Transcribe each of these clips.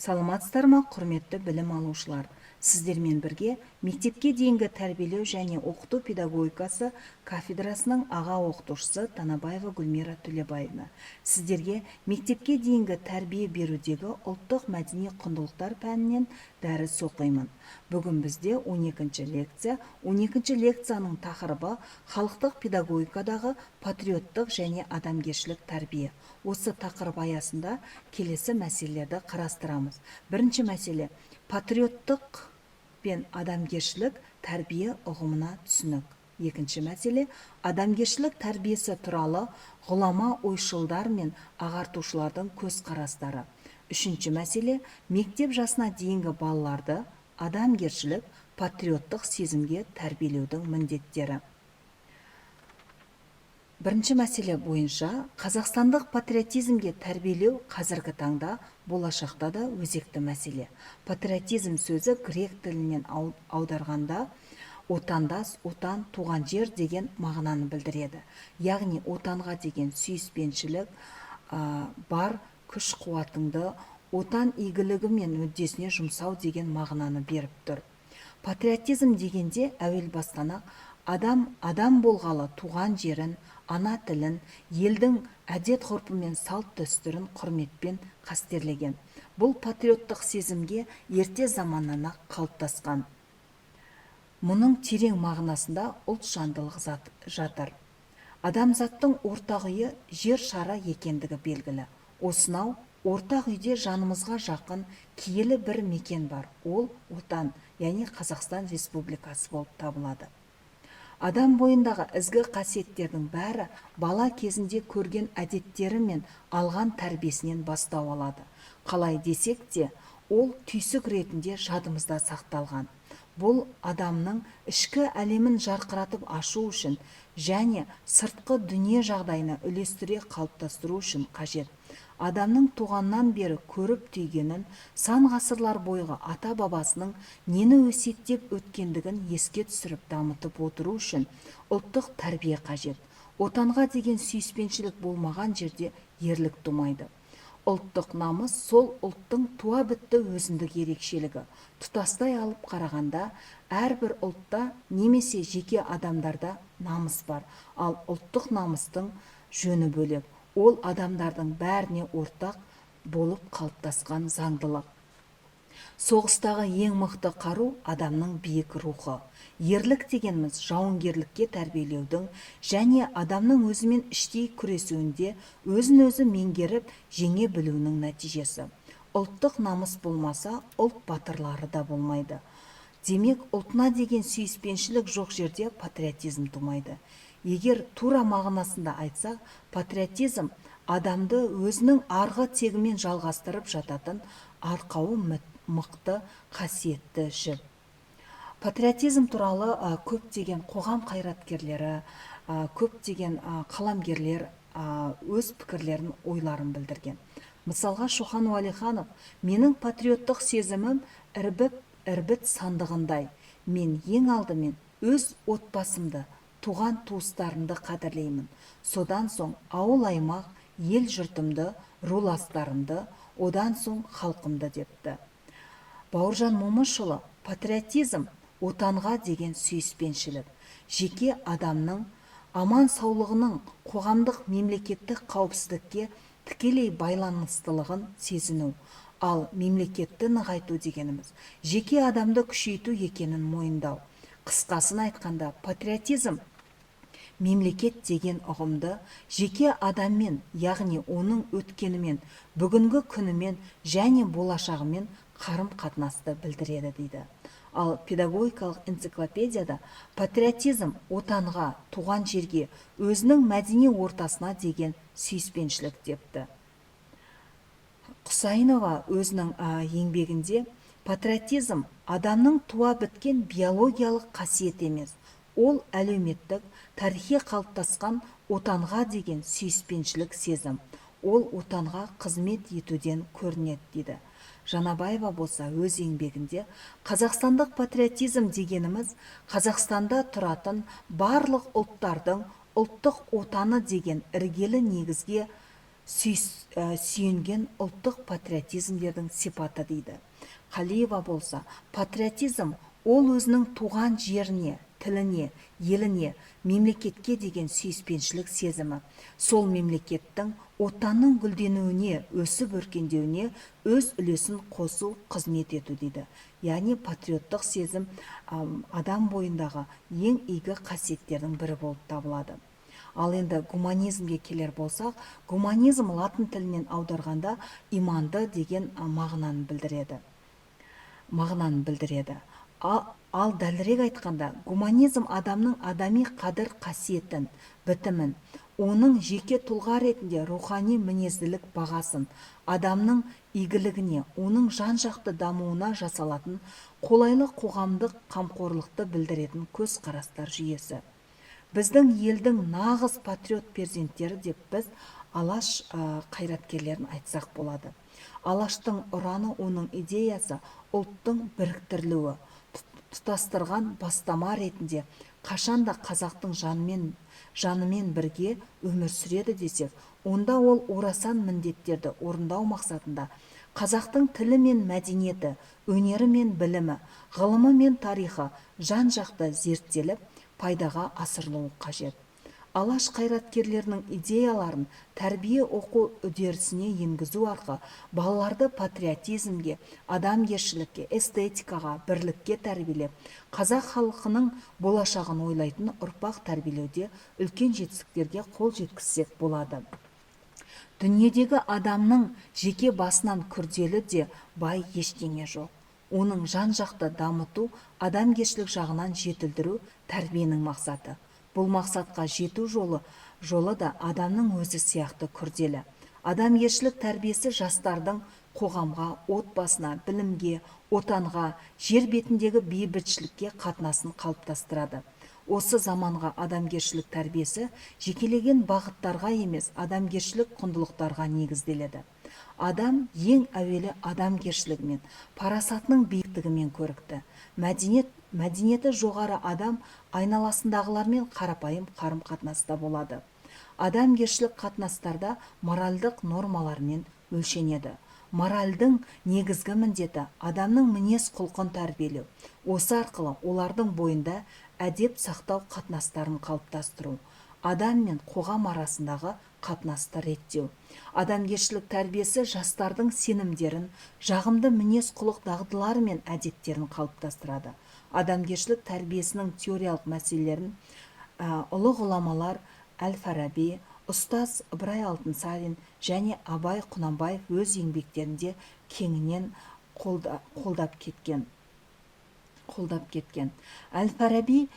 Саламатсыздар ма, құрметті білім алушылар! Сіздермен бірге мектепке дейінгі тәрбиелеу және оқыту педагогикасы кафедрасының аға оқытушысы Танабаева Гүлмира Төлебаевна. Сіздерге мектепке дейінгі тәрбие берудегі ұлттық мәдени құндылықтар пәнінен дәріс оқимын. Бүгін бізде 12 лекция. 12 лекцияның тақырыбы: халықтық педагогикадағы патриоттық және адамгершілік тәрбие. Осы тақырып аясында келесі мәселелерді қарастырамыз. Бірінші мәселе: патриоттық пен адамгершілік тәрбие ұғымына түсінік. Екінші мәселе: адамгершілік тәрбиесі туралы ғұлама ойшылдар мен ағартушылардың көзқарастары. Үшінші мәселе: мектеп жасына дейінгі балаларды адамгершілік, патриоттық сезімге тәрбиелеудің міндеттері. Бірінші мәселе бойынша, қазақстандық патриотизмге тәрбиелеу қазіргі таңда, болашақта да өзекті мәселе. Патриотизм сөзі грек тілінен аударғанда отандас, отан, туған жер деген мағынаны білдіреді. Яғни отанға деген сүйіспеншілік, бар күш қуатыңды отан игілігі мен мүддесіне жұмсау деген мағынаны беріп тұр. Патриотизм дегенде әуел бастан ақ адам адам болғалы туған жерін, ана тілін, елдің әдет ғұрпы мен салт дәстүрін құрметпен қастерлеген. Бұл патриоттық сезімге ерте заманнан ақ қалыптасқан. Мұның терең мағынасында ұлтжандылық зат жатыр. Адамзаттың ортақ үйі жер шары екендігі белгілі. Осынау ортақ үйде жанымызға жақын, киелі бір мекен бар. Ол отан, яғни Қазақстан Республикасы болып табылады. Адам бойындағы ізгі қасиеттердің бәрі бала кезінде көрген әдеттері мен алған тәрбиесінен бастау алады. Қалай десек те, ол түйсік ретінде жадымызда сақталған. Бұл адамның ішкі әлемін жарқыратып ашу үшін және сыртқы дүние жағдайына үйлестіре қалыптастыру үшін қажет. Адамның туғаннан бері көріп түйгенін, сан ғасырлар бойғы ата-бабасының нені өсиеттеп өткендігін еске түсіріп, дамытып отыру үшін ұлттық тәрбие қажет. Отанға деген сүйіспеншілік болмаған жерде ерлік тумайды. Ұлттық намыс сол ұлттың туа бітті өзіндік ерекшелігі. Тұтастай алып қарағанда, әрбір ұлтта немесе жеке адамдарда намыс бар. Ал ұлттық намыстың жөні бөлек. Ол адамдардың бәріне ортақ болып қалыптасқан заңдылық. Соғыстағы ең мықты қару – адамның биік рухы. Ерлік дегеніміз жауынгерлікке тәрбиелеудің және адамның өзімен іштей күресуінде өзін өзі меңгеріп, жеңе білуінің нәтижесі. Ұлттық намыс болмаса, ұлт батырлары да болмайды. Демек, ұлтына деген сүйіспеншілік жоқ жерде патриотизм тумайды. Егер тура мағынасында айтсақ, патриотизм – адамды өзінің арғы тегімен жалғастырып жататын арқауы мықты қасиетті жіп. Патриотизм туралы көптеген қоғам қайраткерлері, көптеген қаламгерлер өз пікірлерін, ойларын білдірген. Мысалға, Шоқан Уәлиханов: «Менің патриоттық сезімім ірбіп ірбіт сандығындай. Мен ең алдымен өз отбасымды, туған туыстарымды қадірлеймін. Содан соң ауыл аймақ, ел жұртымды, руластарымды, одан соң халқымды», – депті. Бауыржан Момышұлы: «Патриотизм – отанға деген сүйіспеншілік, жеке адамның аман саулығының қоғамдық, мемлекеттік қауіпсіздікке тікелей байланыстылығын сезіну. Ал мемлекетті нығайту дегеніміз – жеке адамды күшейту екенін мойындау. Қысқасын айтқанда, патриотизм мемлекет деген ұғымды жеке адаммен, яғни оның өткенімен, бүгінгі күнімен және болашағымен қарым қатынасты білдіреді», – дейді. Ал педагогикалық энциклопедияда: «Патриотизм – отанға, туған жерге, өзінің мәдени ортасына деген сүйіспеншілік», – депті. Құсайынова өзінің еңбегінде: «Патриотизм – адамның туа біткен биологиялық қасиеті емес. Ол әлеуметтік, тарихи қалыптасқан отанға деген сүйіспеншілік сезім. Ол отанға қызмет етуден көрінеді», – дейді. Жанабаева болса өз еңбегінде: «Қазақстандық патриотизм дегеніміз – Қазақстанда тұратын барлық ұлттардың ұлттық отаны деген іргелі негізге сүйенген ұлттық патриотизмдердің сипаты дейді. Қалиева болса, патриотизм ол өзінің туған жеріне, тіліне, еліне, мемлекетке деген сүйіспеншілік сезімі, сол мемлекеттің, отанның гүлденуіне, өсіп өркендеуіне өз үлесін қосу, қызмет ету дейді. Яғни патриоттық сезім адам бойындағы ең игі қасиеттердің бірі болып табылады. Ал енді гуманизмге келер болсақ, гуманизм латын тілінен аударғанда иманды деген мағынаны білдіреді. Ал дәлірек айтқанда, гуманизм адамның адами қадір қасиетін, бітімін, оның жеке тұлға ретінде рухани мінезділік бағасын, адамның игілігіне, оның жан-жақты дамуына жасалатын қолайлы қоғамдық қамқорлықты білдіретін көзқарастар жүйесі. Біздің елдің нағыз патриот перзенттері деп біз Алаш қайраткерлерін айтсақ болады. Алаштың ұраны, оның идеясы ұлттың біріктірілуі, тұтастырған бастама ретінде қашанда қазақтың жанымен бірге өмір сүреді десек, онда ол орасан міндеттерді орындау мақсатында қазақтың тілі мен мәдениеті, өнері мен білімі, ғылымы мен тарихы жан-жақты зерттеліп, пайдаға асырылуы қажет. Алаш қайраткерлерінің идеяларын тәрбие, оқу үдерісіне енгізу арқылы балаларды патриотизмге, адамгершілікке, эстетикаға, бірлікке тәрбиелеп, қазақ халқының болашағын ойлайтын ұрпақ тәрбиелеуде үлкен жетістіктерге қол жеткізсек болады. Дүниедегі адамның жеке басынан күрделі де бай ештеңе жоқ. Оның жан-жақты дамыту, адамгершілік жағынан жетілдіру – тәрбиенің мақсаты. Бұл мақсатқа жету жолы да адамның өзі сияқты күрделі. Адамгершілік тәрбиесі жастардың қоғамға, отбасына, білімге, отанға, жер бетіндегі бейбітшілікке қатынасын қалыптастырады. Осы заманға адамгершілік тәрбиесі жекелеген бағыттарға емес, адамгершілік құндылықтарға негізделеді. Адам ең әуелі адамгершілігімен, парасатының биіктігімен көрікті. Мәдениеті жоғары адам айналасындағылармен қарапайым қарым қатынаста болады. Адамгершілік қатынастарда моральдық нормалармен өлшенеді. Моральдың негізгі міндеті – адамның мінез құлқын тәрбиелеу, осы арқылы олардың бойында әдеп сақтау қатынастарын қалыптастыру, адам мен қоғам арасындағы қатынасты реттеу. Адамгершілік тәрбиесі жастардың сенімдерін, жағымды мінез құлық дағдылары мен әдеттерін қалыптастырады. Адамгершілік тәрбиесінің теориялық мәселелерін ұлы ғұламалар Әл Фараби, ұстаз Ыбырай Алтынсарин және Абай Құнанбаев өз еңбектерінде кеңінен қолдап кеткен. Әл Фараби: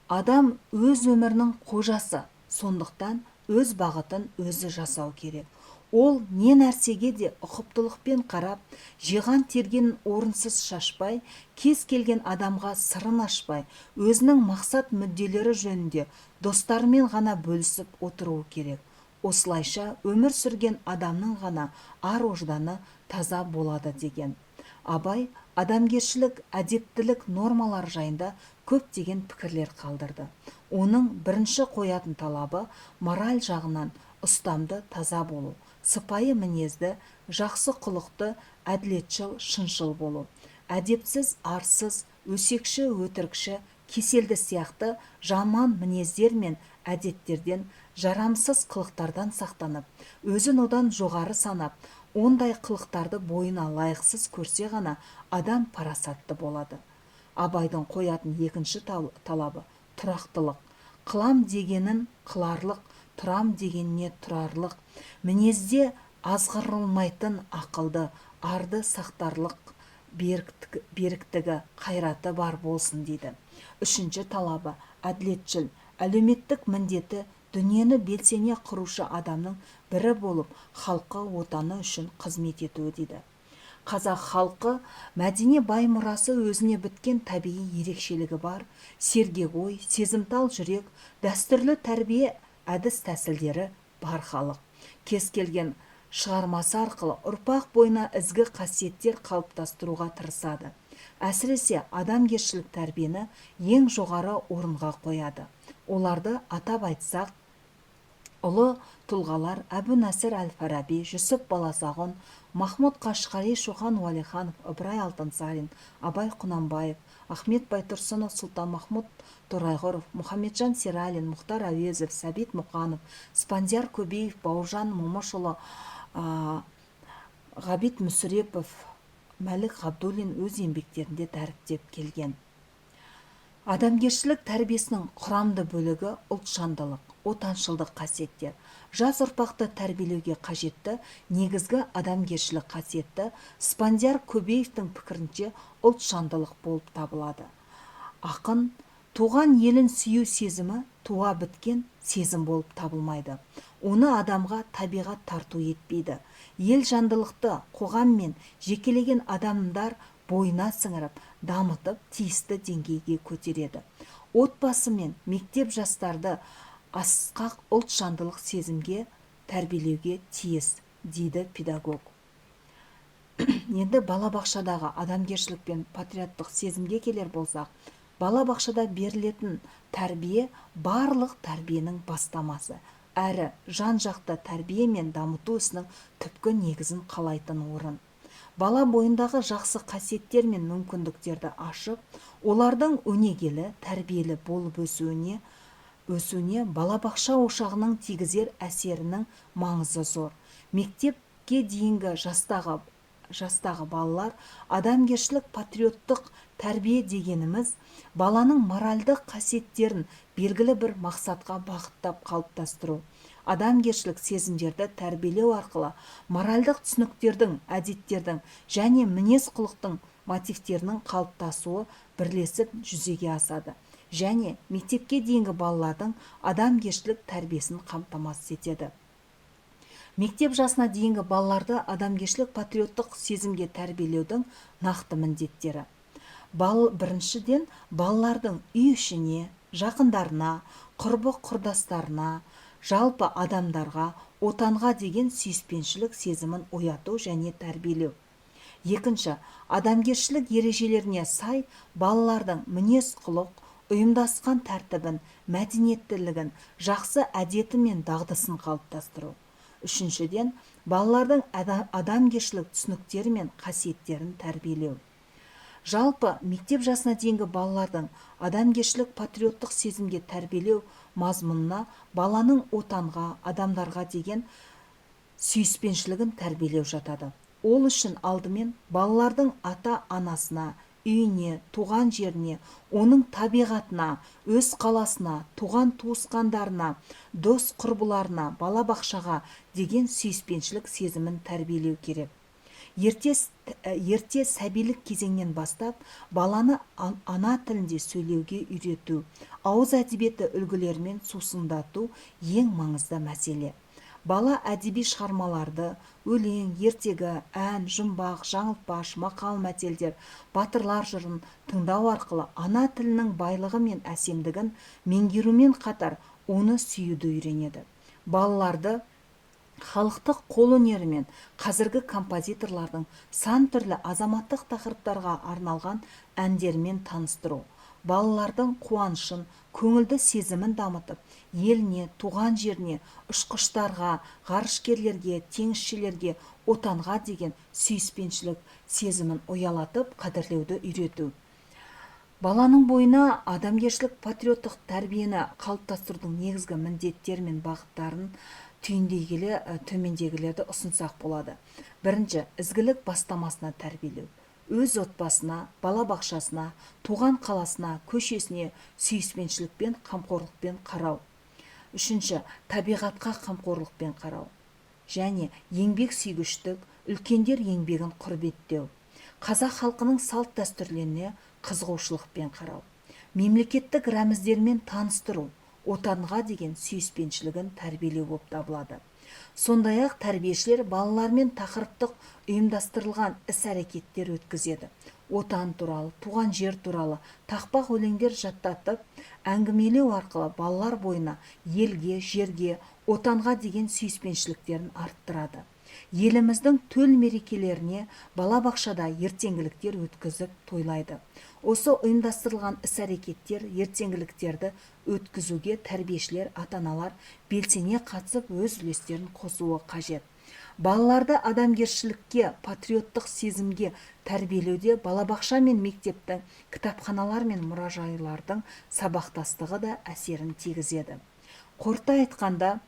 «Адам өз өмірінің қожасы, сондықтан өз бағытын өзі жасау керек. Ол не нәрсеге де ұқыптылықпен қарап, жиған тергенін орынсыз шашпай, кез келген адамға сырын ашпай, өзінің мақсат мүдделері жөнінде достарымен ғана бөлісіп отыруы керек. Осылайша өмір сүрген адамның ғана ар ожданы таза болады», – деген. Абай адамгершілік, әдептілік нормалары жайында көптеген пікірлер қалдырды. Оның бірінші қоятын талабы – мораль жағынан ұстамды, таза болу, сыпайы мінезді, жақсы құлықты, әділетшіл, шыншыл болу. Әдепсіз, арсыз, өсекші, өтірікші, кеселді сияқты жаман мінездер мен әдеттерден, жарамсыз қылықтардан сақтанып, өзін одан жоғары санап, ондай қылықтарды бойына лайықсыз көрсе ғана адам парасатты болады. Абайдың қоятын екінші талабы – тұрақтылық. Қылам дегенін қыларлық, тұрам дегеніне тұрарлық, мінезде азғырылмайтын ақылды, арды сақтарлық беріктігі, қайраты бар болсын дейді. Үшінші талабы – әділетшіл, әлеуметтік міндеті дүниені белсене құрушы адамның бірі болып, халқы, отаны үшін қызмет етуі дейді. Қазақ халқы мәдени бай мұрасы, өзіне біткен табиғи ерекшелігі бар, сергек ой, сезімтал жүрек, дәстүрлі тәрбие әдіс тәсілдері бар халық. Кез келген шығармасы арқылы ұрпақ бойына ізгі қасиеттер қалыптастыруға тырысады. Әсіресе адамгершілік тәрбиені ең жоғары орынға қояды. Оларды атап айтсақ, Ұлы тұлғалар Әбу Насыр әл-Фараби, Жүсіп Баласағұн, Махмұд Қашқари, Шоқан Уәлиханов, Ыбырай Алтынсарин, Абай Құнанбаев, Ахмет Байтұрсынов, Сұлтанмахмұт Торайғыров, Мұхамеджан Сералин, Мұхтар Әуезов, Сәбит Мұқанов, Спандияр Көбеев, Бауыржан Момышұлы, Ғабит Мүсірепов, Мәлік Ғабдуллин өз еңбектерінде дәріптеп келген. Адамгершілік тәрбиесінің құрамды бөлігі – ұлтжандылық, отаншылдық қасиеттер. Жас ұрпақты тәрбиелеуге қажетті негізгі адамгершілік қасиетті, Спандияр Көбеевтің пікірінше, ұлтжандылық болып табылады. Ақын: «Туған елін сүю сезімі туа біткен сезім болып табылмайды. Оны адамға табиғат тарту етпейді. Ел жандылықты қоғам мен жекелеген адамдар бойына сіңіріп, дамытып, тиісті деңгейге көтереді. Отбасы мен мектеп жастарды асқақ ұлтжандылық сезімге тәрбиелеуге тиіс», – дейді педагог. Енді балабақшадағы адамгершілік пен патриоттық сезімге келер болсақ, балабақшада берілетін тәрбие – барлық тәрбиенің бастамасы әрі жан-жақты тәрбие мен дамыту ісінің түпкі негізін қалайтын орын. Бала бойындағы жақсы қасиеттер мен мүмкіндіктерді ашып, олардың өнегелі, тәрбиелі болып өсуіне балабақша ошағының тигізер әсерінің маңызы зор. Мектепке дейінгі жастағы балалар адамгершілік патриоттық тәрбие дегеніміз – баланың моральдық қасиеттерін белгілі бір мақсатқа бағыттап қалыптастыру. Адамгершілік сезімдерді тәрбиелеу арқылы моральдық түсініктердің, әдеттердің және мінез-құлықтың мотивтерінің қалыптасуы бірлесіп жүзеге асады және мектепке дейінгі балалардың адамгершілік тәрбиесін қамтамасыз етеді. Мектеп жасына дейінгі балаларды адамгершілік патриоттық сезімге тәрбиелеудің нақты міндеттері. Біріншіден, балалардың үй ішіне, жақындарына, құрбы құрдастарына, жалпы адамдарға, отанға деген сүйіспеншілік сезімін ояту және тәрбиелеу. Екінші, адамгершілік ережелеріне сай балалардың мінез-құлық, ұйымдасқан тәртібін, мәдениеттілігін, жақсы әдеті мен дағдысын қалыптастыру. Үшіншіден, балалардың адамгершілік түсініктері мен қасиеттерін тәрбиелеу. Жалпы, мектеп жасына дейінгі балалардың адамгершілік патриоттық сезімге тәрбиелеу мазмұнына баланың отанға, адамдарға деген сүйіспеншілігін тәрбиелеу жатады. Ол үшін алдымен балалардың ата-анасына, үйіне, туған жеріне, оның табиғатына, өз қаласына, туған туысқандарына, дос құрбыларына, балабақшаға деген сүйіспеншілік сезімін тәрбиелеу керек. Ерте сәбилік кезеңнен бастап баланы ана тілінде сөйлеуге үйрету, ауыз әдебиеті үлгілерімен сусындату ең маңызды мәселе. Бала әдеби шығармаларды, өлең, ертегі, ән, жұмбақ, жаңылтпаш, мақал мәтелдер, батырлар жырын тыңдау арқылы ана тілінің байлығы мен әсемдігін меңгерумен қатар оны сүюді үйренеді. Балаларды халықтық қолөнері мен қазіргі композиторлардың сан түрлі азаматтық тақырыптарға арналған әндерімен таныстыру балалардың қуанышын, көңілді сезімін дамытып, еліне, туған жеріне, ұшқыштарға, ғарышкерлерге, теңізшілерге, отанға деген сүйіспеншілік сезімін ұялатып, қадірлеуді үйрету. Баланың бойына адамгершілік патриоттық тәрбиені қалыптастырудың негізгі міндеттері мен бағыттарын түйіндей келе, төмендегілерді ұсынсақ болады. Бірінші, ізгілік бастамасына тәрбиелеу. Өз отбасына, балабақшасына, туған қаласына, көшесіне сүйіспеншілікпен, қамқорлықпен қарау. Үшінші, табиғатқа қамқорлықпен қарау және еңбек сүйгіштік, үлкендер еңбегін құрметтеу, қазақ халқының салт дәстүрлеріне қызығушылықпен қарау, мемлекеттік рәміздермен таныстыру, отанға деген сүйіспеншілігін тәрбиелеу болып табылады. Сондай ақ тәрбиешілер балалармен тақырыптық ұйымдастырылған іс-әрекеттер өткізеді. Отан туралы, туған жер туралы тақпақ өлеңдер жаттатып, әңгімелеу арқылы балалар бойына елге, жерге, отанға деген сүйіспеншіліктерін арттырады. Еліміздің төл мерекелеріне балабақшада ертеңгіліктер өткізіп тойлайды. Осы ұйымдастырылған іс-әрекеттер, ертеңгіліктерді өткізуге тәрбиешілер, ата-аналар белсене қатысып, өз үлестерін қосуы қажет. Балаларды адамгершілікке, патриоттық сезімге тәрбиелеуде балабақша мен мектептің, кітапханалар мен мұражайлардың сабақтастығы да әсерін тигізеді. Қорыта айтқанда,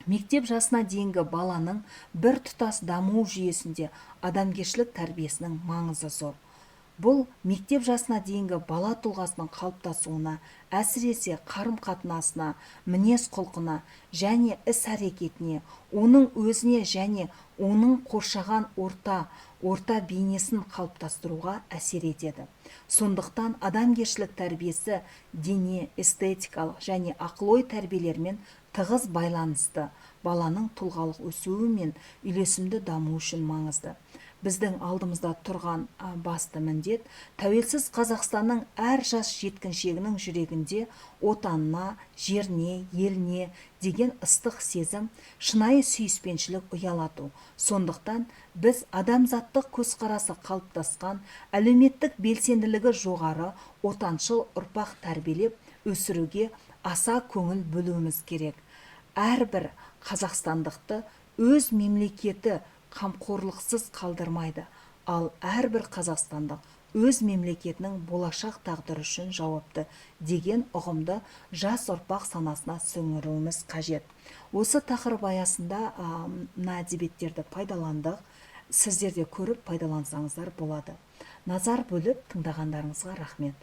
мектеп жасына дейінгі баланың бір тұтас даму жүйесінде адамгершілік тәрбиесінің маңызы зор. Бұл мектеп жасына дейінгі бала тұлғасының қалыптасуына, әсіресе қарым-қатынасына, мінез-құлқына және іс-әрекетіне, оның өзіне және оның қоршаған орта бейнесін қалыптастыруға әсер етеді. Сондықтан адамгершілік тәрбиесі дене, эстетикалық және ақыл-ой тәрбиелермен тығыз байланысты, баланың тұлғалық өсуі мен үйлесімді дамуы үшін маңызды. Біздің алдымызда тұрған басты міндет – тәуелсіз Қазақстанның әр жас жеткіншегінің жүрегінде Отанына, жеріне, еліне деген ыстық сезім, шынайы сүйіспеншілік ұялату. Сондықтан біз адамзаттық көзқарасы қалыптасқан, әлеуметтік белсенділігі жоғары отаншыл ұрпақ тәрбиелеп өсіруге аса көңіл бөлуіміз керек. Әрбір қазақстандықты өз мемлекеті қамқорлықсыз қалдырмайды, ал әрбір қазақстандық өз мемлекетінің болашақ тағдыры үшін жауапты деген ұғымды жас ұрпақ санасына сіңіруіміз қажет. Осы тақырып аясында мына әдебиеттерді пайдаландық. Сіздер де көріп пайдалансаңыздар болады. Назар бөліп тыңдағандарыңызға рахмет.